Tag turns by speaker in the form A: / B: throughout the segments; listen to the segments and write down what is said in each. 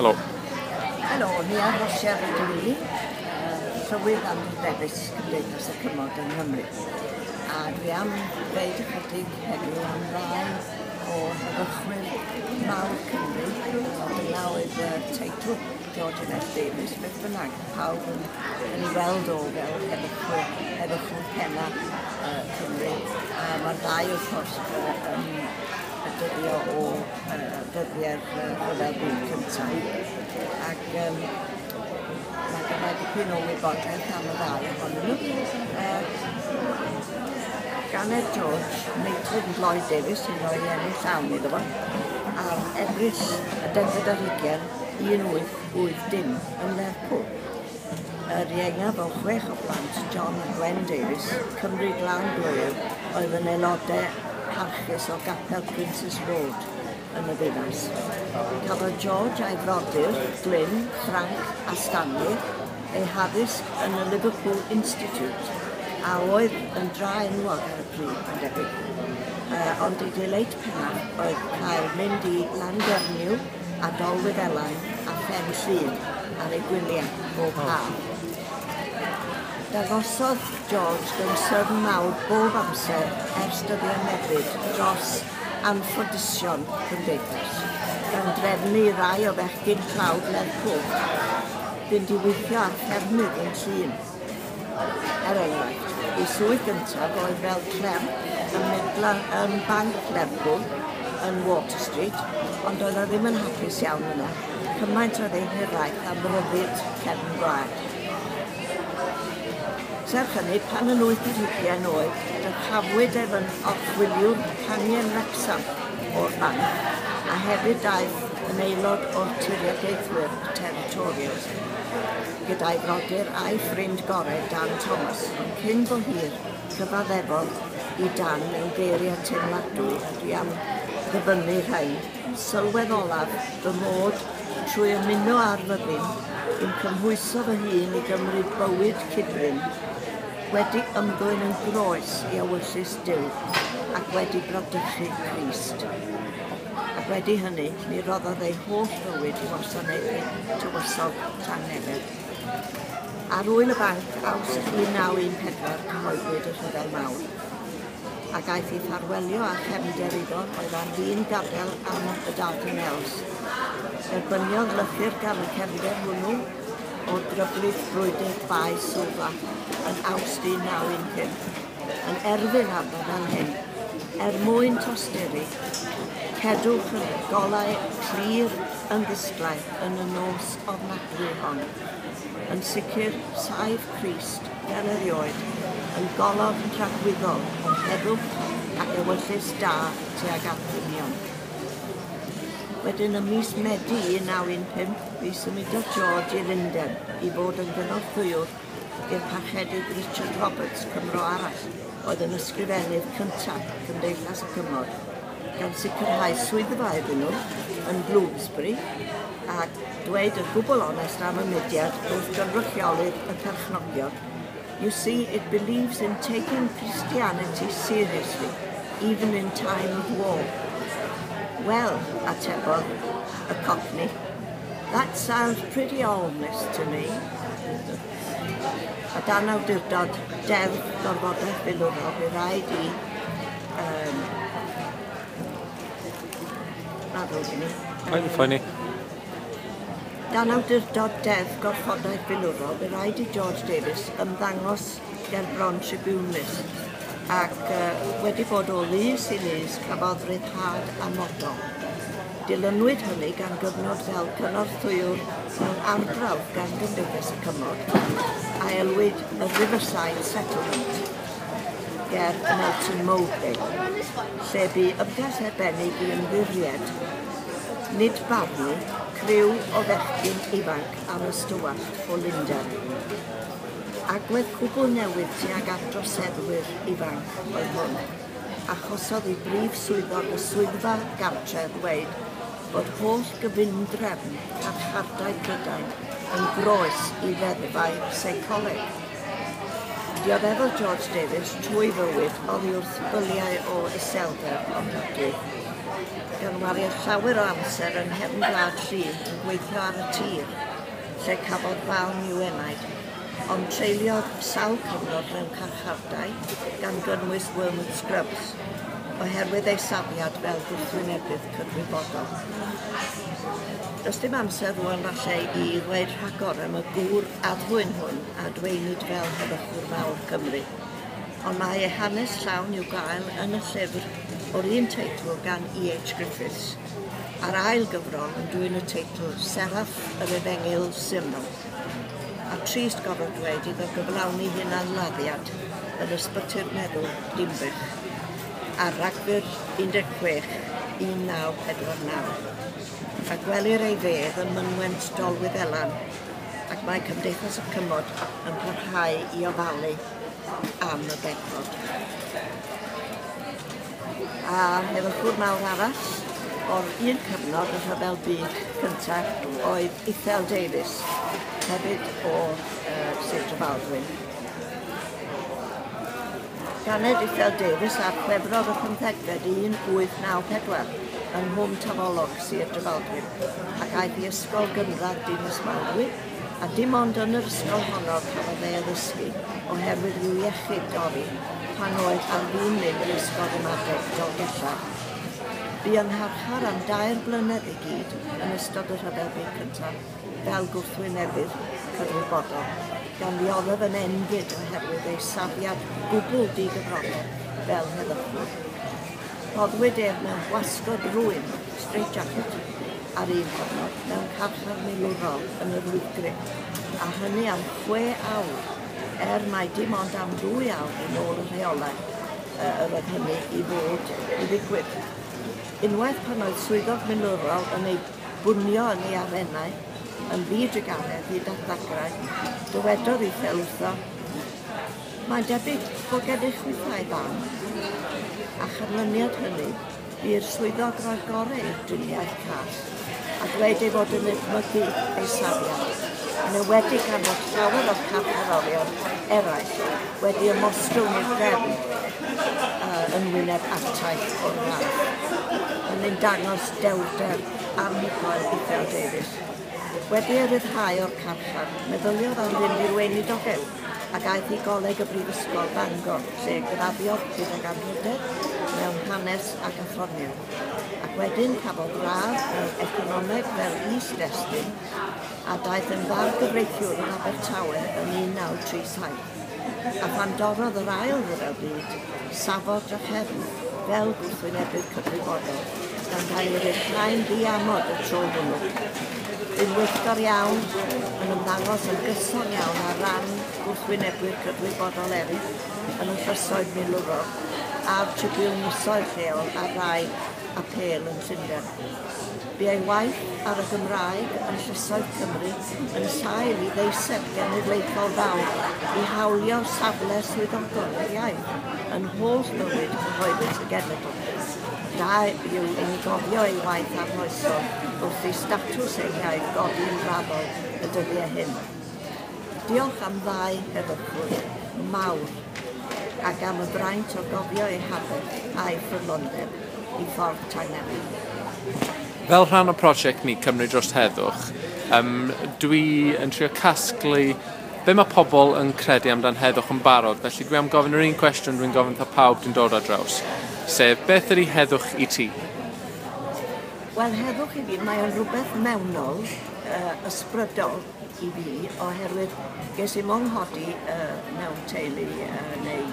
A: Helo.
B: Helo, Nia Rosier ydw i, llywydd anrhydeddus Cymdeithas y Cymod yng Nghymru. A dwi am ddeud ychydig heddiw am rai o heddychwyr mawr Cymru. Dyna oedd y teitl George N. F. Davies, beth bynnag, pawb yn ei weld o fel heddychwr penna Cymru. A mae'r ddau wrth gwrs yn dyddio o dyddiau'r Rhyfel Byd Cyntaf. Ac mae gennau dipyn o wybodaeth am y ddau ohonyn nhw. Ganed George Maitland Lloyd Davies, sy'n rhoi enw llawn iddo fo, ar Ebrill y 20 1880 yn Lerpwl. Yr ieuengaf o 6 o blant John a Gwen Davies, Cymru Glan Gloyw, oedd yn aelodau parchus o Gapel Princes Road yn y ddinas. Cafodd George a'i frodyr, Glyn, Frank a Stanley, eu haddysg yn y Liverpool Institute, a oedd yn dra enwog ar y pryd, mae'n debyg. Ond ei deleit pennaf oedd cael mynd i Langernyw a Dolwyddelan a Phen Llŷn ar ei gwyliau bob haf. Dangosodd George gynsyrn mawr bob amser ers dyddiau mebyd dros anffodusion cymdeithas, gan drefnu i rai o fechgyn tlawd Lerpwl fynd i weithio ar ffermydd yn Llŷn. Er enghraifft, ei swydd gyntaf oedd fel clerc ym Midland yn Banc Lerpwl yn Water Street, ond oedd o ddim yn hapus iawn yna. Cymaint oedd ei hiraeth am ryddid cefn gwlad. Serch hynny, pan yn 28 oed, dyrchafwyd ef yn orchwyliwr cangen Wrecsam o'r banc, a hefyd daeth yn aelod o'r tiriogaethwyr, y Territorials, gyda'i frodyr a'i ffrind gorau Dan Thomas, ond cyn bo hir cyfaddefodd i Dan mewn geiriau teimladwy, a dwi am ddyfynnu rhain, sylweddolaf fy mod trwy ymuno â'r fyddin i'm cymhwyso fy hun i gymryd bywyd cydryn, wedi ymddwyn yn groes i ewyllys Duw ac wedi bradychu Crist. Ac wedi hynny, mi roddodd ei holl fywyd i wasanaethu tywysog Llangefel. Ar ŵyl y banc, Awst 1914, cyhoeddwyd y Rhyfel Mawr, ac aeth i ffarwelio â chefnder iddo oedd ar fin gadael am y Dardanelles. Derbyniodd lythyr gan y cefnder hwnnw o dryblith brwydr Bae Sŵfa yn Awst 1915, yn erfyn arno fel hyn, er mwyn tosturi, cedwch y golau clir yn ddisglair yn y nos ofnadwy hon. Yn sicr, saif Crist, fel erioed, yn golofn dragwyddol o heddwch ac ewyllys da tuag at ddynion. Wedyn ym mis Medi 1915, mi symudodd George i Lundain i fod yn gynorthwywr i'r parchedig Richard Roberts, Cymro arall, oedd yn ysgrifennydd cyntaf Cymdeithas y Cymod, gan sicrhau swyddfa iddyn nhw yn Bloomsbury, a dweud y gwbl onest am y mudiad wrth gynrychiolydd y perchnogion. You see, it believes in taking Christianity seriously, even in time of war. Well, atebodd y Cockney, that sounds pretty ominous to me. A dan awdurdod deddf gorfodaeth filwrol, bu raid i na ddod i ni.
A: Mae'n ffynnu.
B: Dan awdurdod deddf gorfodaeth filwrol, bu raid i George Davies ymddangos ger bron tribiwnlys ac wedi bod o lys i lys cafodd ryddhad amodol. Dilynwyd hynny gan gyfnod fel cynorthwywr mewn arbrawf gan Gymdeithas y Cymod, a elwid y Riverside Settlement ger Melton Mowbray, lle bu ymgais arbennig i ymddiried, nid barnu, criw o fechgyn ifanc am ystywallt o Lundain. Agwedd cwbl newydd tuag at droseddwyr ifanc oedd hwn. Achosodd i brif swyddog y swyddfa gartref ddweud bod holl gyfundrefn carchardai Prydain yn groes i ddeddfau seicoleg. Dioddefodd George Davies trwy fywyd oddi wrth byliau o iselder ofnadwy. gan wario llawer o amser yng nghefn gwlad Llŷn yn gweithio ar y tir, lle cafodd balm i'w enaid, ond treuliodd sawl cyfnod mewn carchardai, gan gynnwys Wormwood Scrubs, oherwydd ei safiad fel gwrthwynebydd cydwybodol. Does dim amser rwan falle i ddweud rhagor am y gŵr addfwyn hwn a dweinid fel heddychwr mawr Cymru, ond mae ei hanes llawn i'w gael yn y llyfr o'r un teitl gan E.H. Griffiths, a'r ail gyfrol yn dwyn y teitl Seraff yr Efengyl Syml, a trist gorfod dweud iddo gyflawni hunanladdiad yn ysbyty'r meddwl Dinbych ar Ragfyr 16 1949, a gwelir ei fedd ym mynwent Dolwyddelan, ac mae Cymdeithas y Cymod yn parhau i ofalu am y beddrod. A heddychwr mawr arall o'r un cyfnod y Rhyfel Byd Cyntaf oedd Ithel Davies, hefyd o Sir Drefaldwyn. Ganed Ithel Davies ar Chwefror y 15fed 1894 yng Nghwm Tafolog, Sir Drefaldwyn, ac aeth i Ysgol Gynradd Dinas Mawddwy, a dim ond yn yr ysgol honno cafodd ei addysgu oherwydd i'w iechyd dorri pan oedd ar fin mynd i Ysgol Ramadeg Dolgellau. Bu yng ngharchar am dair blynedd i gyd yn ystod y Rhyfel Byd Cyntaf fel gwrthwynebydd cydwybodol, gan ddioddef yn enbyd oherwydd ei safiad gwbl digyfrodol fel heddychwr. Rhoddwyd ef mewn gwasgod rwym, straitjacket, ar un cyfnod mewn carchar milwrol yn yr Wyddgrug, a hynny am 6 awr, er mai dim ond am 2 awr yn ôl y rheolau yr oedd hynny i fod i ddigwydd. Unwaith pan oedd swyddog milwrol yn ei bwnio yn ei arennau, yn ddi-drugaredd hyd at ddagrau, dywedodd Ithel wrtho, "Mae'n debyg bod gennych chwithau fam." A chanlyniad hynny, bu'r swyddog roi'r gorau i'r driniaeth cas, a dweud ei fod yn edmygu ei safiad, yn enwedig gan fod llawer o'r carcharorion eraill wedi ymostwng i'r drefn yn wyneb artaith o'r fath. Hynny'n dangos dewrder anhygoel Ithel Davies. Wedi ei ryddhau o'r carchar, meddyliodd am fynd i'r weinidogaeth ac aeth i Goleg y Brifysgol Bangor, lle graddiodd gydag anrhydedd mewn hanes ac athroniaeth, ac wedyn cafodd radd mewn economeg fel is-destun a daeth yn fargyfreithiwr yn Abertawe yn 1937. A phan dorrodd yr ail ryfel byd, safodd drachefn fel gwrthwynebydd cydwybodol, gan gael ei ryddhau'n ddiamod y tro hwnnw. Bu'n weithgar iawn, yn ymddangos yn gyson iawn ar ran gwrthwynebwyr cydwybodol eraill yn y llysoedd milwrol a'r tribiwnlysoedd lleol ar rai apêl yn Llundain. Bu ei waith ar y Gymraeg yn llysoedd Cymru yn sail i ddeiseb genedlaethol fawr i hawlio safle swyddogol yr iaith yn holl fywyd cyhoeddus y genedl. Da yw i ni gofio ei waith arloesol wrth i statws ei iaith godi'n raddol y dyddiau hyn. Diolch am ddau heddychwr mawr ac am y braint o gofio ei haberth a'i ffyddlondeb i ffordd Tynewydd.
A: Fel rhan o prosiect ni Cymru dros Heddwch, dwi yn trio casglu be mae pobl yn credu amdan heddwch yn barod, felly dwi am gofyn yr un cwestiwn dwi'n gofyn wrtha pawb dwi'n dod ar draws, sef beth ydy heddwch i ti?
B: Wel, heddwch i fi, mae o'n rhywbeth mewnol, ysbrydol i fi, oherwydd ges i monghodi mewn teulu neu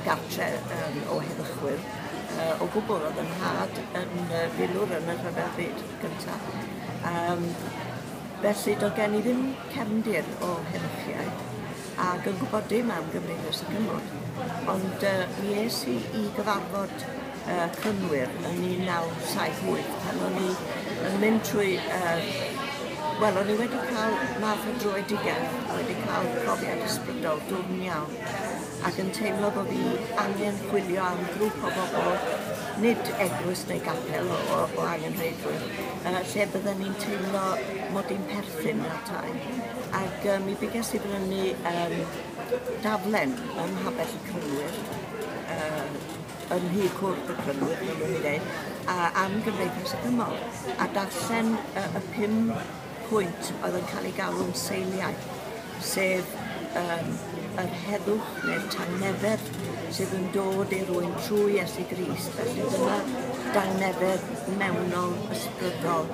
B: gartre o heddychwyr o gwbl. Oedd yn nhad yn filwr yn y Rhyfel Byd Gyntaf. Felly doedd gen i ddim cefndir o heddychiaeth ac yn gwybod dim am Gymdeithas y Cymod. Ond mi es i i gyfarfod Crynwyr yn 1978 pan o'n i yn mynd trwy wel, o'n i wedi cael math o dröedigaeth, wedi cael profiad ysbrydol dwfn iawn, ac yn teimlo bod fi angen chwilio am grŵp o bobl, nid eglwys neu gapel o angenrheidrwydd, lle bydden ni'n teimlo mod i'n perthyn atai. Ac mi biges i brynu daflen ym Mhabell y Crynwyr, yn Nhŷ Cwrdd y Crynwyr, fel o'n i ddeud, a am Gymdeithas y Cymod, a darllen y 5 pwynt oedd yn cael ei galw'n seiliau, sef yr heddwch neu'r tangnefedd sydd yn dod i rywun trwy Iesu Grist. Felly dyma dangnefedd mewnol, ysbrydol,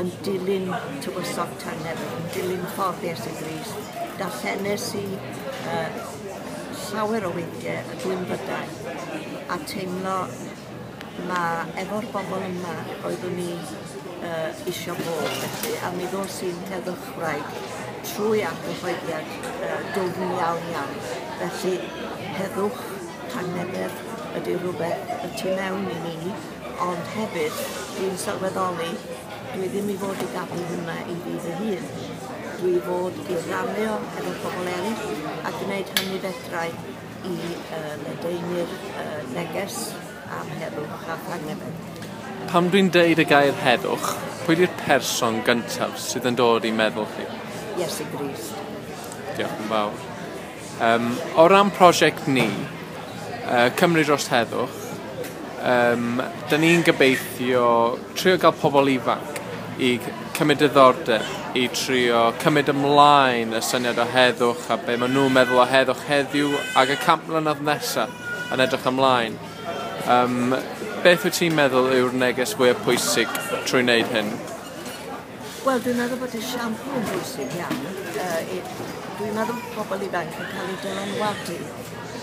B: yn dilyn tywysog tangnefedd, yn dilyn ffordd Iesu Grist. Darllenes i llawer o weithiau y gwynfydau a teimlo ma efo'r bobl yma oeddwn i isio bod felly, a mi ddos i'n heddwchwraig trwy argyhoeddiad dwfn iawn iawn. Felly heddwch, tangnefedd ydy rhywbeth y tu mewn i ni, ond hefyd dwi'n sylweddoli dwi ddim i fod i gadw hwnna i fi fy hun. Dwi i fod i rannu o efo pobl eraill a gwneud hynny fedrai i ledaenu'r neges am heddwch a thangnefedd.
A: Pam dwi'n deud y gair heddwch, pwy di'r person gyntaf sydd yn dod i meddwl chi?
B: Iesu Grist.
A: Diolch yn fawr. O ran prosiect ni, Cymru dros Heddwch, da ni'n gobeithio trio gael pobl ifanc i cymryd diddordeb, i trio cymryd ymlaen y syniad o heddwch a be maen nhw'n meddwl o heddwch heddiw ac y 100 mlynedd nesaf yn edrych ymlaen. Beth wyt ti'n meddwl yw'r neges fwyaf pwysig trwy wneud hyn?
B: Wel, dwi'n meddwl bod esiampl yn bwysig iawn. Dwi'n meddwl bod pobl ifanc yn cael eu dylanwadu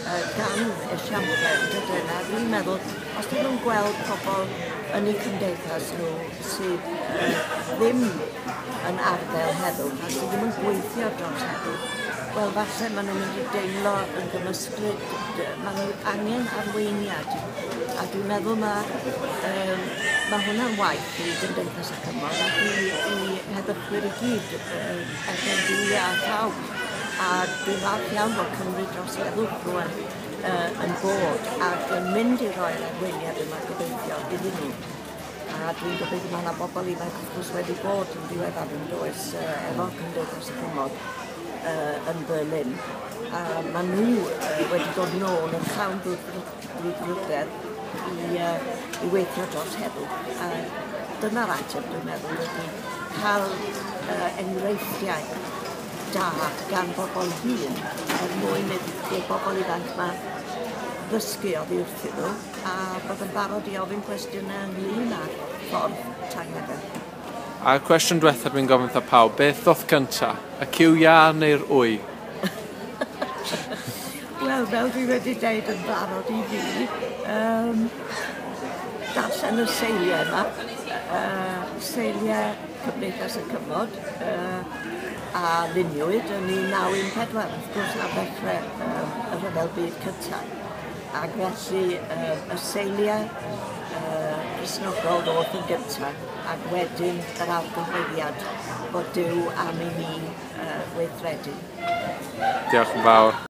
B: gan esiamplau, dydyn? A dwi'n meddwl, os dyn nhw'n gweld pobl yn eu cymdeithas nhw sydd ddim yn arddel heddwch a sydd ddim yn gweithio dros heddwch, wel, falle maen nhw'n mynd i deimlo yn gymysglyd, maen nhw angen arweiniad. A dwi'n meddwl mae hwnna'n waith i Gymdeithas y Cymod ac i heddychwyr i gyd, FND a phawb. A dwi'n falch iawn bod Cymru dros Heddwch rwan yn bod ac yn mynd i roi'r arweiniad yma gobeithio iddyn nhw. A dwi'n gobeithio mae yna bobl ifanc wrth gwrs wedi bod yn ddiweddar yn does efo Cymdeithas y Cymod yn Berlin. A maen nhw wedi dod nôl yn llawn brwdfrydedd i weithio dros heddwch. A dyna'r ateb dwi'n meddwl ydy cael enghreifftiau da gan bobl hŷn er mwyn i'r bobl ifanc yma ddysgu oddi wrthyn nhw a bod yn barod i ofyn cwestiynau ynglyn â'r ffordd tangnefedd.
A: A'r cwestiwn diwethaf dwi'n gofyn wrtha pawb, beth ddoth gynta? Y cyw iâr neu'r wy?
B: Wel, fel dwi wedi deud yn barod i fi, darllen y seiliau yma, seiliau Cymdeithas y Cymod, a luniwyd yn 1914, wrth gwrs ar ddechrau y Rhyfel Byd Cyntaf. Ac felly y seiliau Cristnogol ddoth yn gyntaf, ac wedyn yr argyhoeddiad bod Duw am i ni weithredu.
A: Diolch yn fawr.